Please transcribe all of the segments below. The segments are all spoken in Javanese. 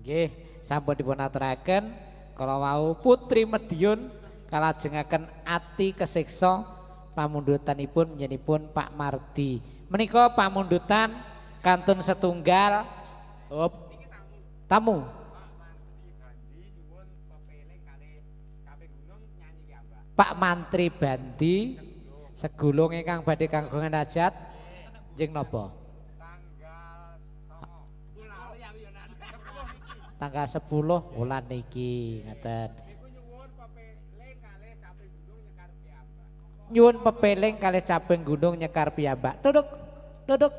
Nggih, sampun dipun aturaken kala wau Putri Madiun kalajengaken ati kesiksa pamundutanipun nyenipun Pak Mardi. Menika pamundutan kantun setunggal hop tamu. Pak Mantri Bandi segulung ingkang badhe kagungan hajat jeng napa? Tanggal 10 wulan niki ngaten. Nyuwun pepeling kalih caping gunung nyekar piyambak. Duduk, duduk.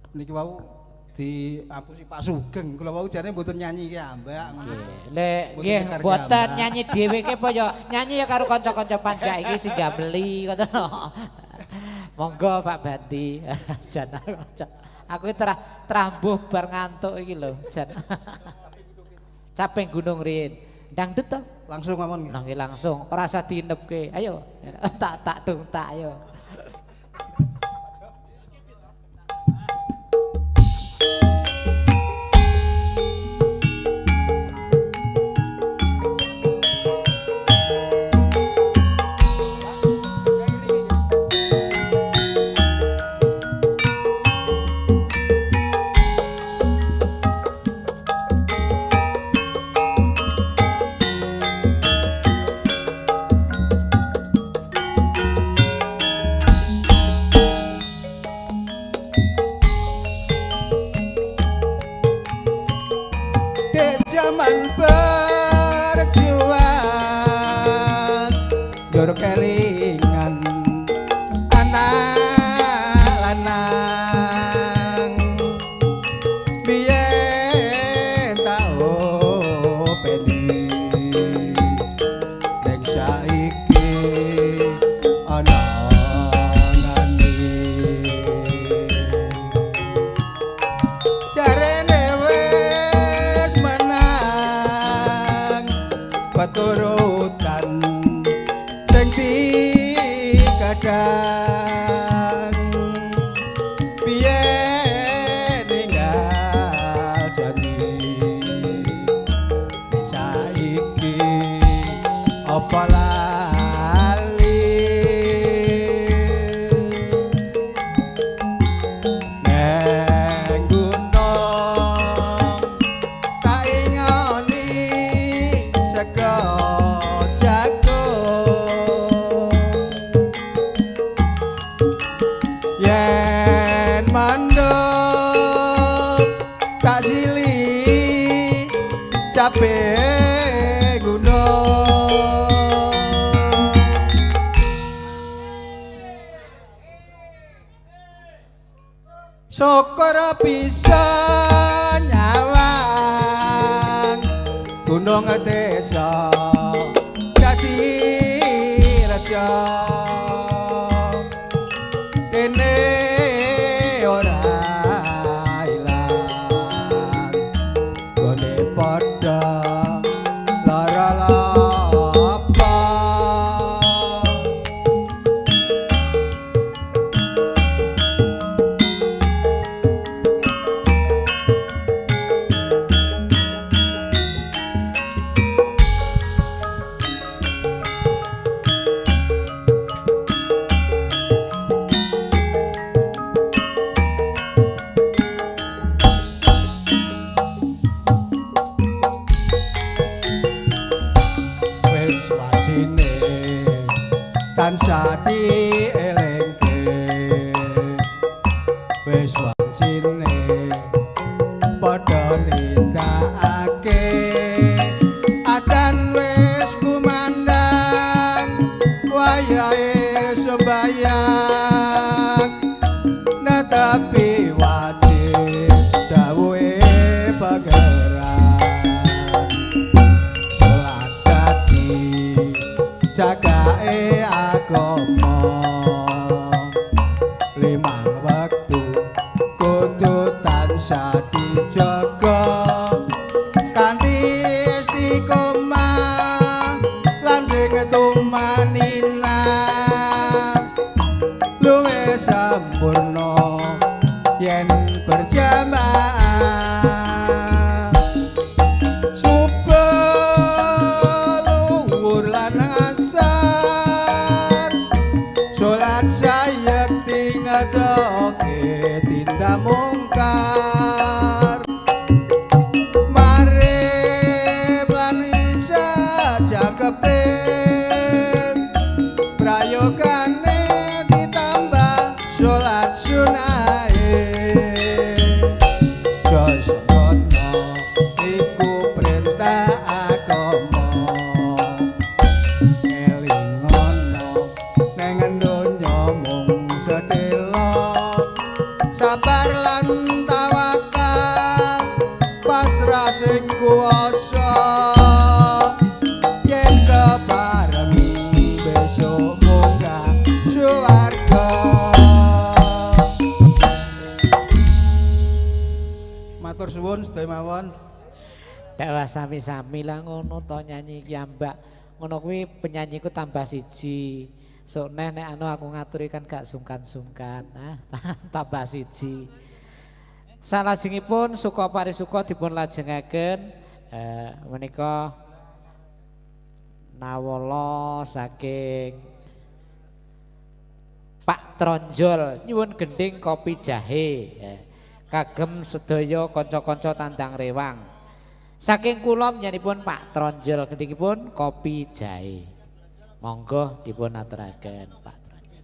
Niki wau diapusi Pak Sugeng, kula wau jane mboten nyanyi ki ambak. Nggih. Lek nggih mboten nyanyi dhewe ki apa ya nyanyi ya karo kanca-kanca panjak iki sing gambeli ngoten. Monggo Pak Bandi. Jan aku terambuh bar ngantuk iki lho jan. Caping gunung riyin. Dangdut to? Langsung mawon nggih. Nggih langsung, ora usah dinepke. Ayo. Tak tak dung tak ayo. Zaman berjuang njur kelingan anak lanang biyen tak openi ning saiki ana nani jarene wis menang peturutan sing digadang piye ninggal janji saiki apa lali neng gunung tak ingoni sego jagung yen manduk tak sili cape gunung. Syukur bisa nyawang gunung desa dadi raja kene ora ilang gone padha lara lapa. Wis wajine tansah dielingke wis wajine padha nindakake adan wis kumandang. jaga kanthi istiqomah lan sing tumanina luwih sampurna yen berjamaah. Subuh luhur lan asar salat sayekti ngedoke tindak mungkar. Marib lan isya jangkepe prayogane ditambah salat sunahe. Jasmana iku perintah agama, elingono neng donya mung sedhela, sabar lan tawakal pasrah sing kuwasa. Yen kepareng besok munggah swarga. Matur suwun sedaya mawon. Dawa sami-sami lah ngono to nyanyi ki ambak. Ngono kuwi penyanyiku tambah siji. Sok neh nek anu aku ngaturi kan gak sungkan-sungkan. Nah, tambah siji. Salajengipun suka parisuka dipun lajengaken menika nawala saking Pak Tronjol nyuwun gending kopi jahe kagem sedaya kanca-kanca tandang rewang. Saking kula nyanipun Pak Tronjol gendingipun kopi jahe. Monggo dipun aturaken Pak Tronjol.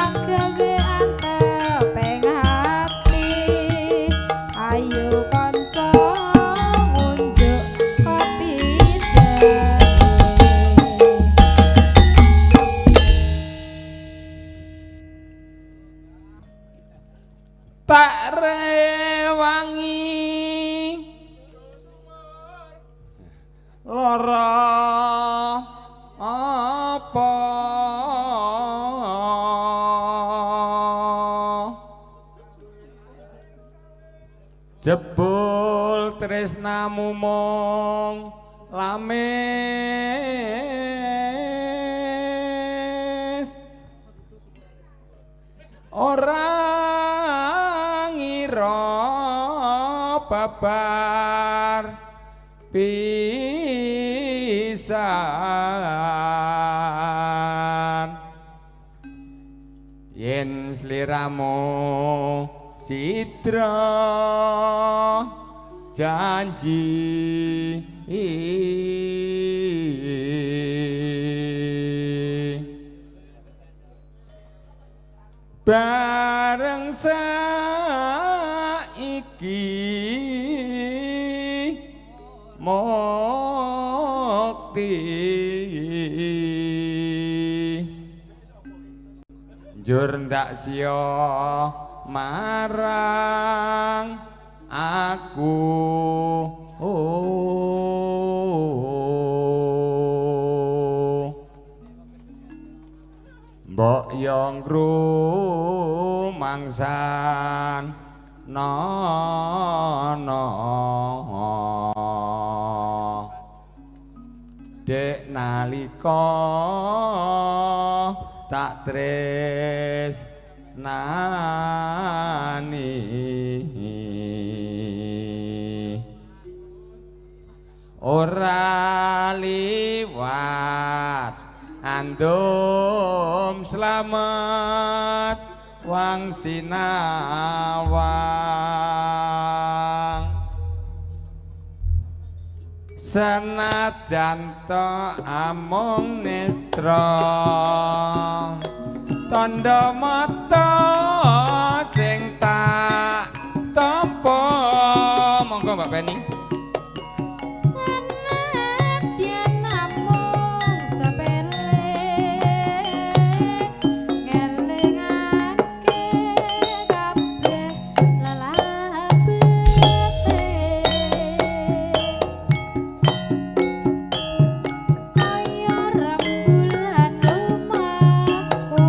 Gawe anteping ati, ayo kanca ngunjuk kopi jahe. Tak rewangi lara apa jebul tresnamu mung lamis ora ngira babar pisan yen sliramu cidra janji bareng saiki mukti njur ndak siya marang aku. Mbok yo ngrumangsan nono dek nalika tak tresnani ora liwat andum slamet wang sinawang senajan to amung nestra tandha mata sing tak tampa. Monggo Mbak Penny. Senadyan namung sepele ngelingake kabeh lelabete kaya rembulan lumaku.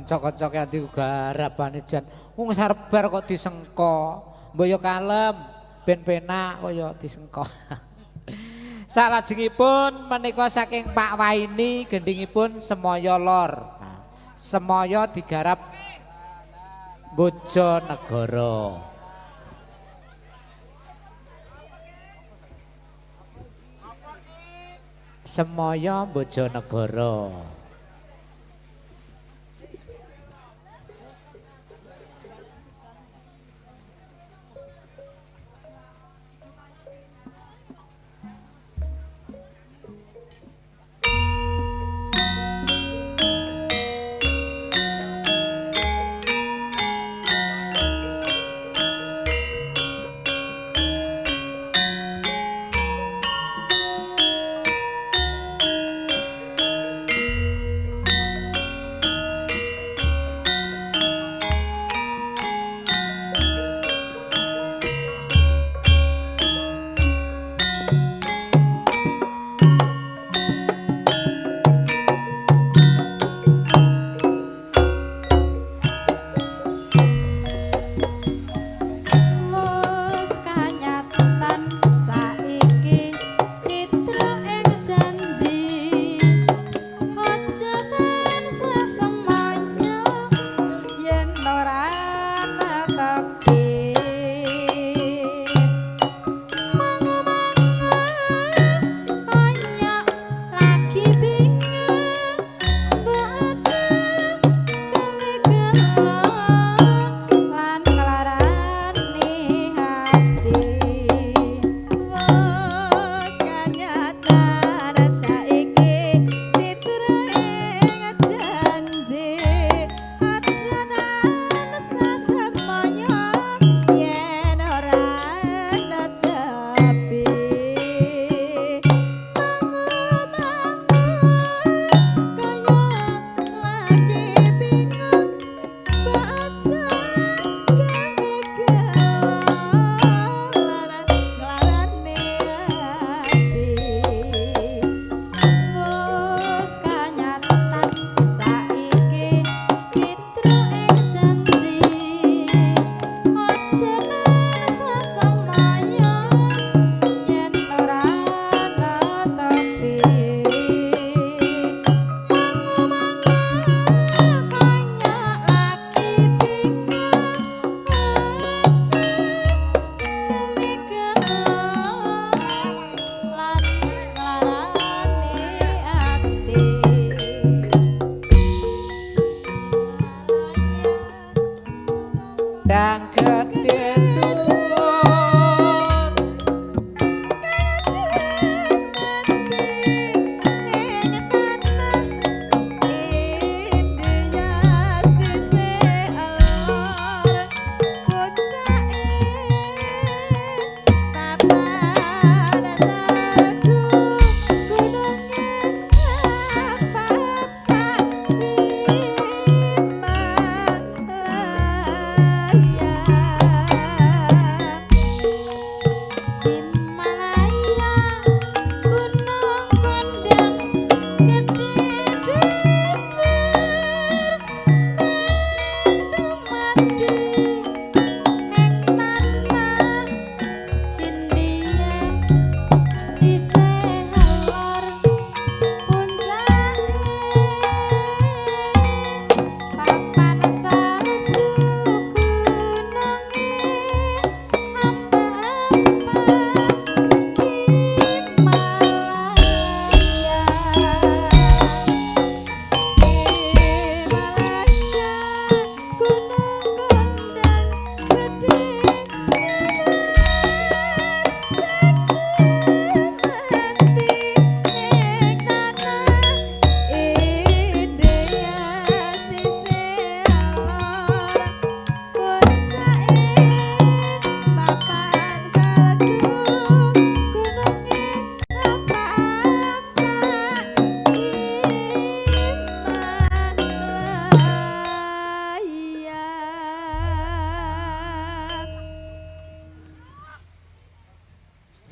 Kanca-kanca ki garapane jan wong wis arep bar kok disengko. Mbok yo kalem ben penak kok yo disengko. Salajengipun menika saking Pak Waini gendhingipun Semaya Lor. Semaya digarap Bojonegoro. Semaya Bojonegoro.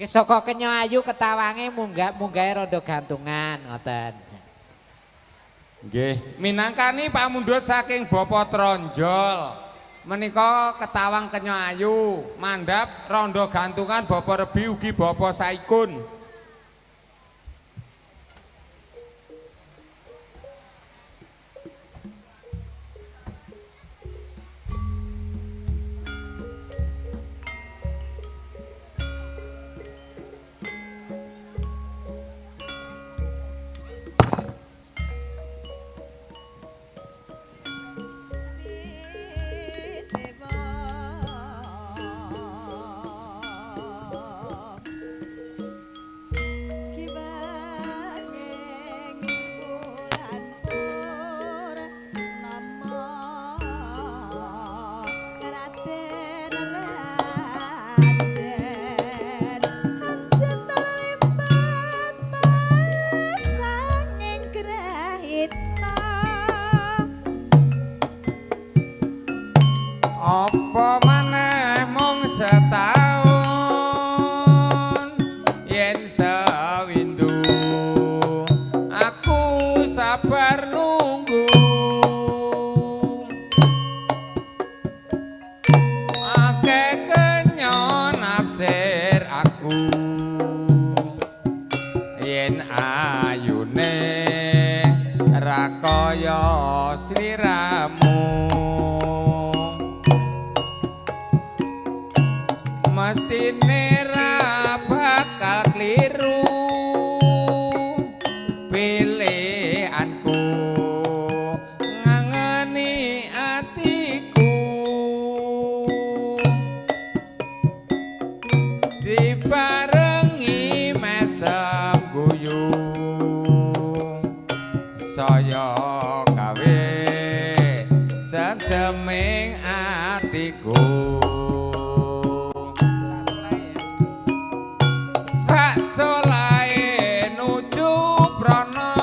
Saka Kenya Ayu ketawange munggah munggahe rondo gantungan ngoten. Nggih, minangkani pamundhut saking Bapak Tronjol. Menika ketawang kenya ayu, mandhap rondo gantungan Bapak Rebi ugi Bapak Saikun. Apa maneh mung setaun yen sewindu aku sabar nunggu, akeh kenya nafsir aku yen ayune ra kaya sliramu. Mestine ra bakal kliru pilihanku ngangeni atiku, dibarengi mesem guyu saya gawe seseming atiku. Solahe nuju prana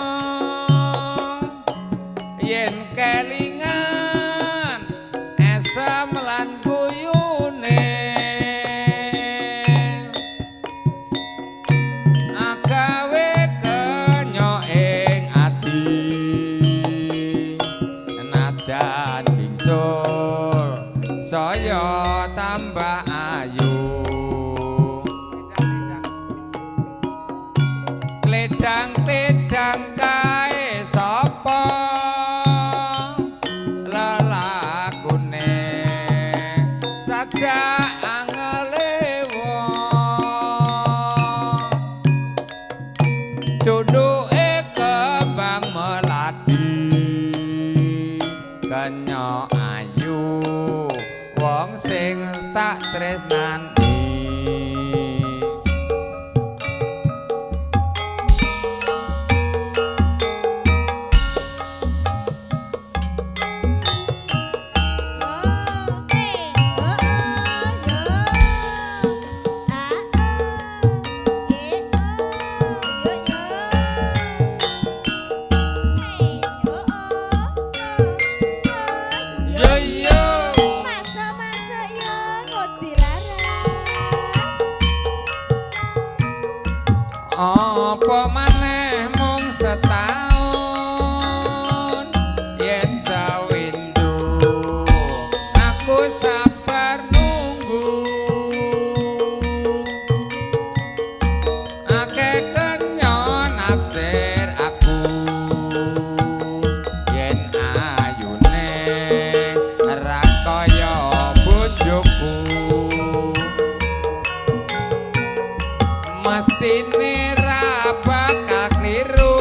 yen kelingan esem lan guyune, agawe kenya ing ati najan gingsul saya tambah ayu. Kledang-kledang kae sapa lelakune sajak angele wong, cundhuke kembang melati kenya ayu wong sing tak tresnani. Apa maneh mung setaun yen sawindu aku sabar nunggu, akeh kenya nafsir aku yen ayune ra kaya bojoku, mestine ra bakal kliru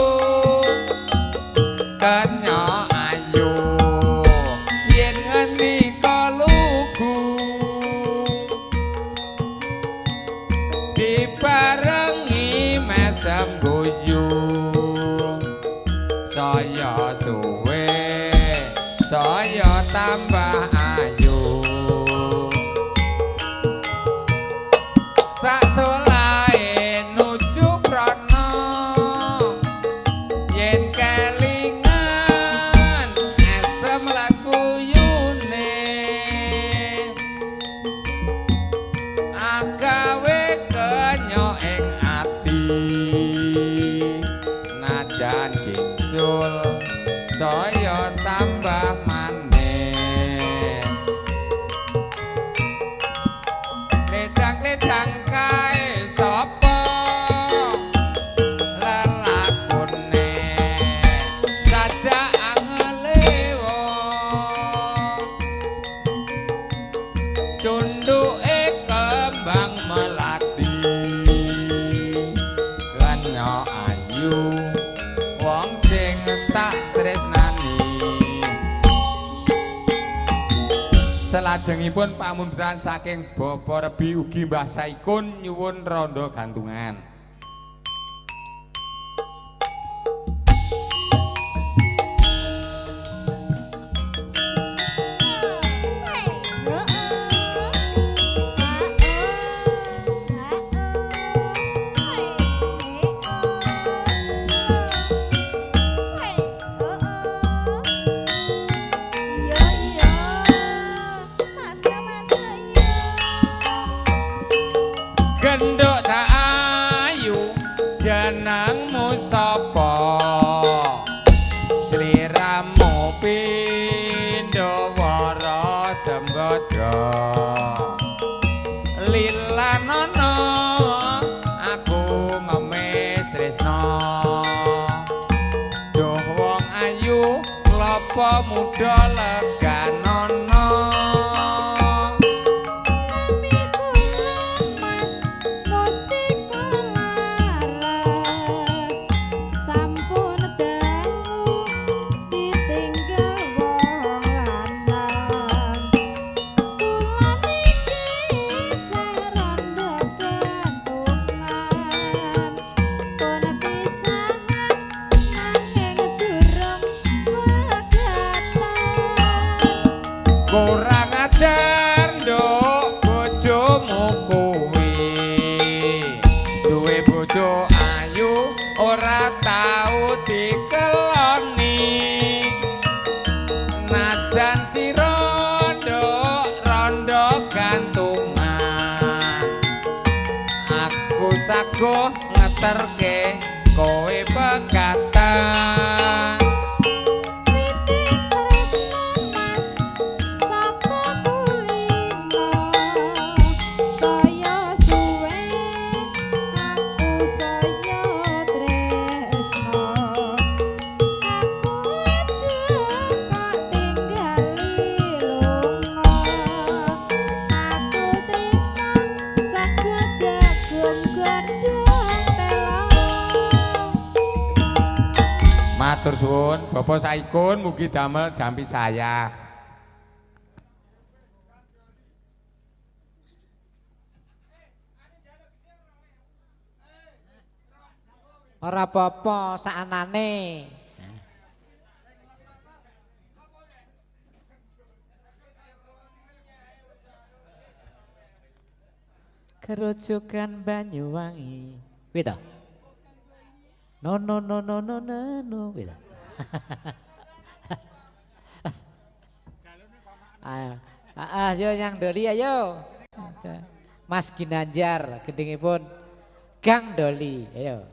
kenya ayu yen ngendika lugu, dibarengi mesem guyu saya suwe saya tambah ayu. Sak solahe nuju prana yen kelingan esem lan guyune, agawe kenya ing ati. ayu wong sing tak tresnani. Selajengipun pamundutan saking Bapak Rebi ugi Mbah Saikun nyuwun rondo gantungan. Genduk tak ayu jenengmu sapa, sliramu pindha wara sembadra, lilanono aku ngemis tresna, duh wong ayu klapa muda leganono. Kurang ajar nduk bojomu kuwi, duwe bojo ayu ora tau dikeloni, najan sira nduk rondo gantungan, aku saguh ngeterke kowe pegatan. Matur suwun Bapak Saikun mugi damel jampi saya. Ora apa-apa saanane. Kerucukan Banyuwangi. Kuwi to? No no no no no no no kuwi to. Ayo, ayo yang Doli ayo. Mas Ginanjar gendingipun Gang Doli, ayo.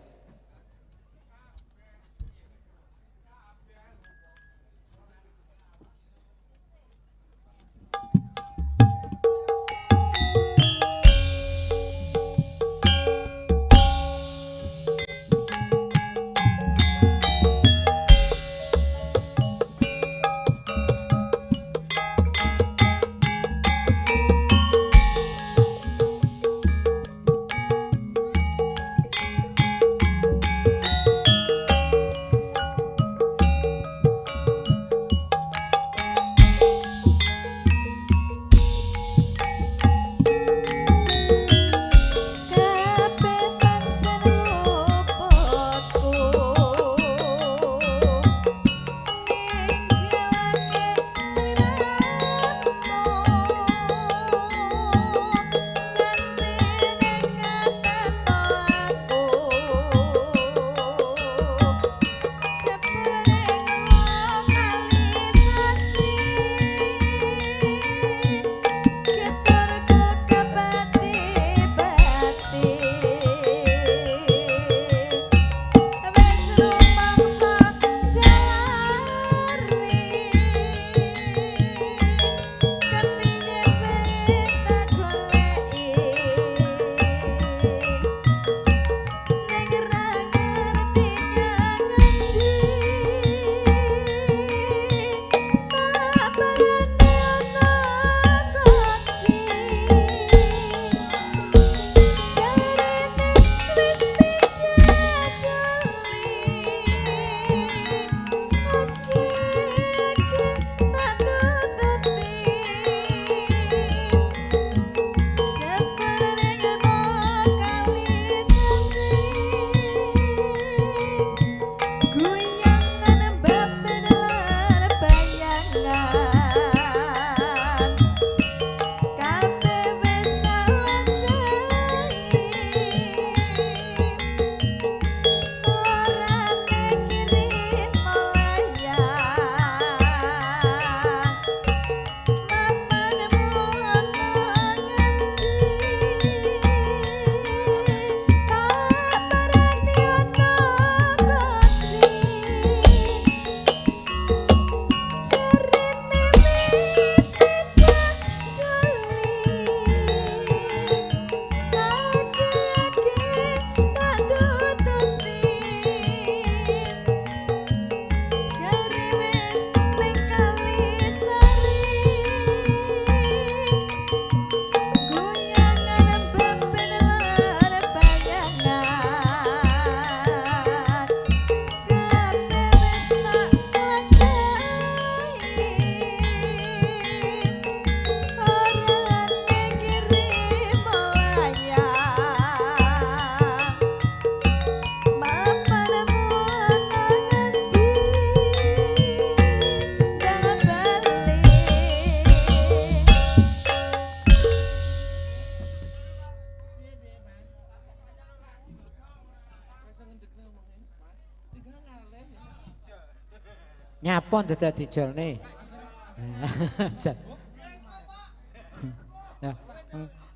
Nyapa dadak dijolne.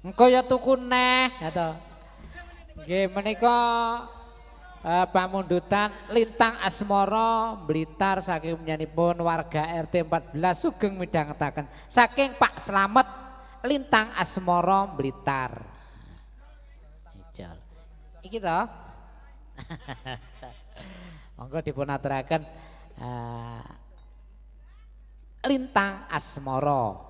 Engko ya tuku neh ya to. Nggih menika pamundutan Lintang Asmara Blitar saking menyanipun warga RT 14 sugeng midhangetaken saking Pak Slamet Lintang Asmara Blitar. Ijol. Iki to. Monggo dipun aturaken Lintang Asmara.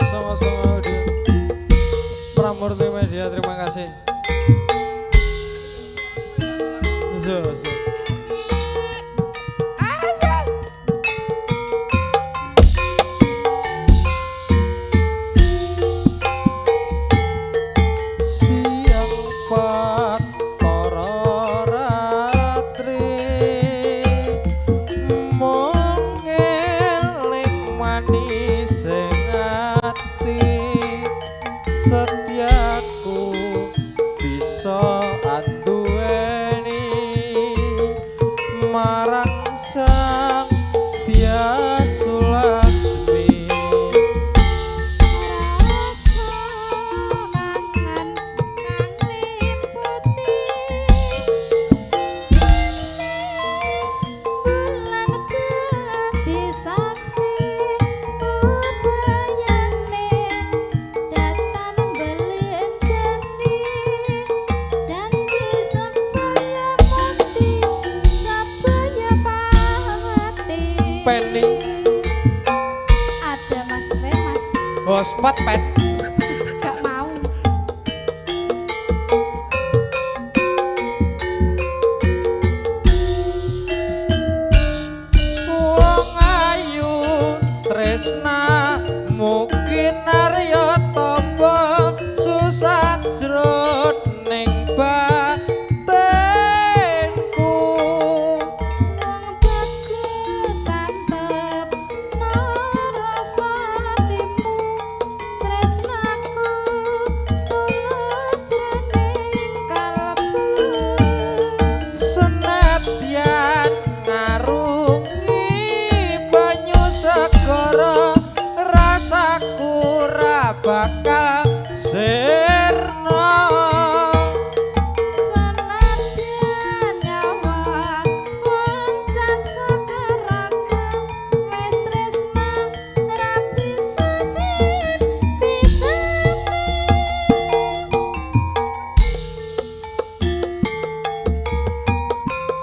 Sama-sama di Pramurti Media, terima kasih. So, so. Siang patara ratri mung eling manis sing ati setiaku bisa anduweni marang Sang Dyah Sulaksmi. Rasa kangen kang liputi bulan dadi saksi ubayane datan belenjani janji supaya mati supaya pati. Peni. Ada Mas Mas. Hospot pen. Gak mau. Wong ayu tresna mungkin arya tamba susah jroning batinku. Wong bagus santep rasa atimu tresnaku tulus jroning kalbu. Senadyan ngarungi banyu segara rasaku ra bakal sirna. Senadyan nyawa loncat saka raga wis tresna ra bisa den pisahne.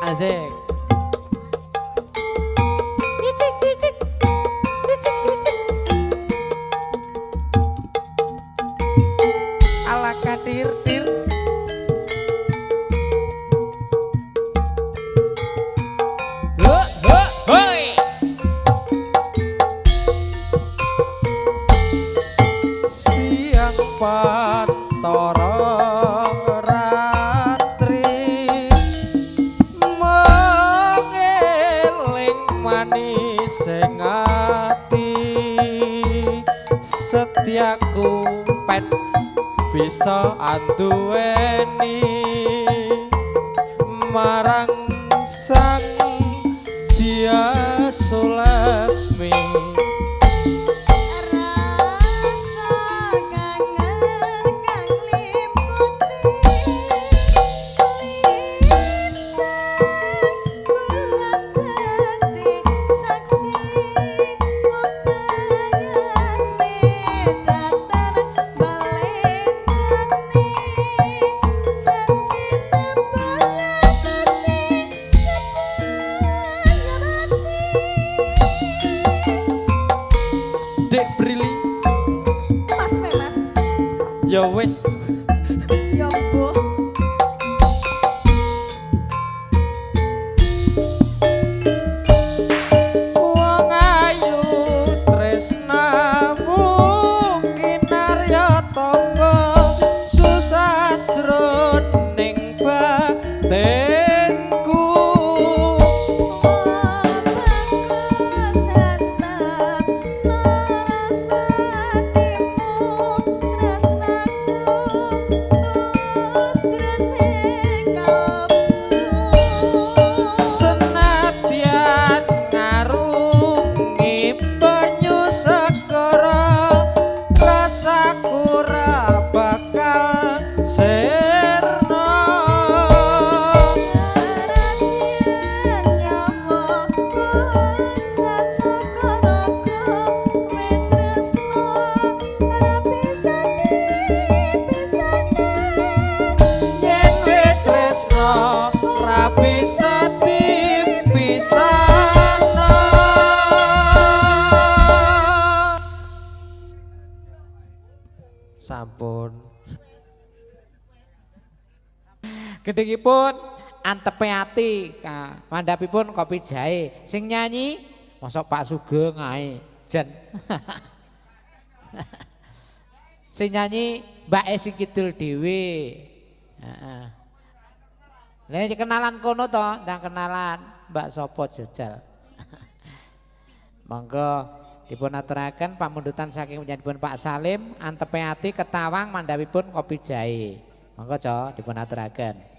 Asik. Icik icik icik icik. Ala katir tir. Ho ho hoi. Siang patara ratri mengeling manis sing ati setiaku Pen. bisa anduweni marang Sang Dyah Sulaksmi. Rasa kangen kang liputi lintang bulan dadi saksi ubayane datan balenjani janji supaya mati supaya mati. Dek Brili Mas Mas ya wis. Ya mbuh. Wong ayu tresnamu kinarya tamba susah. Sampun. Gendhingipun antepe ati, mandhapipun kopi jahe. Sing nyanyi mosok Pak Sugeng ae. Jen. Sing nyanyi Mbak Esi Kidul dhewe. Heeh. Lah kenalan kono to, ndang kenalan Mbak sapa jajal. Monggo dipun aturaken pamundutan saking panjenenganipun Pak Salim antepe ati ketawang mandhapipun kopi jahe. Monggo co dipun aturaken.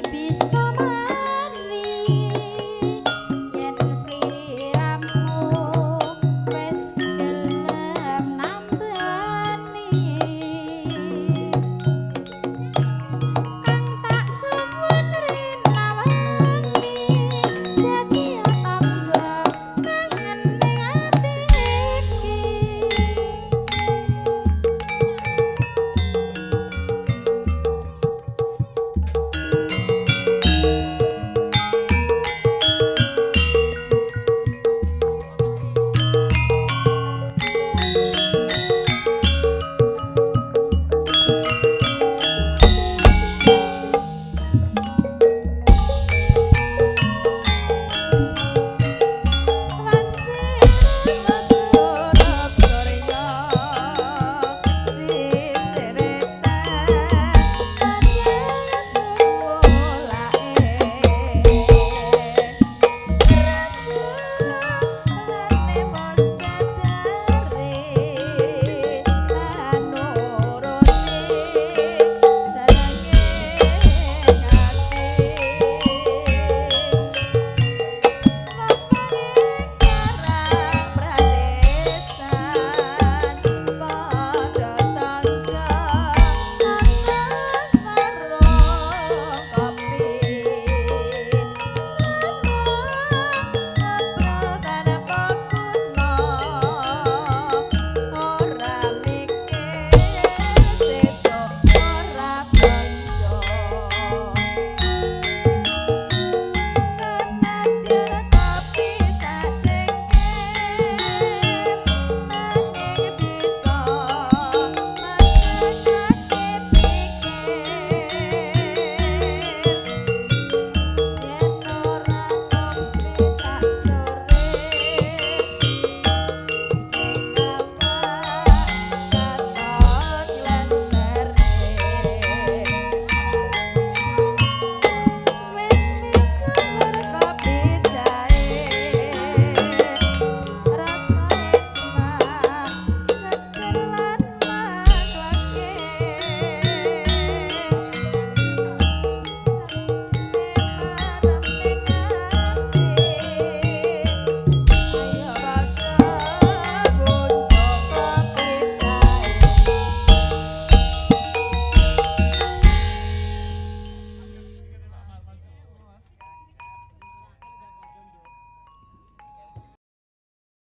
Bisa.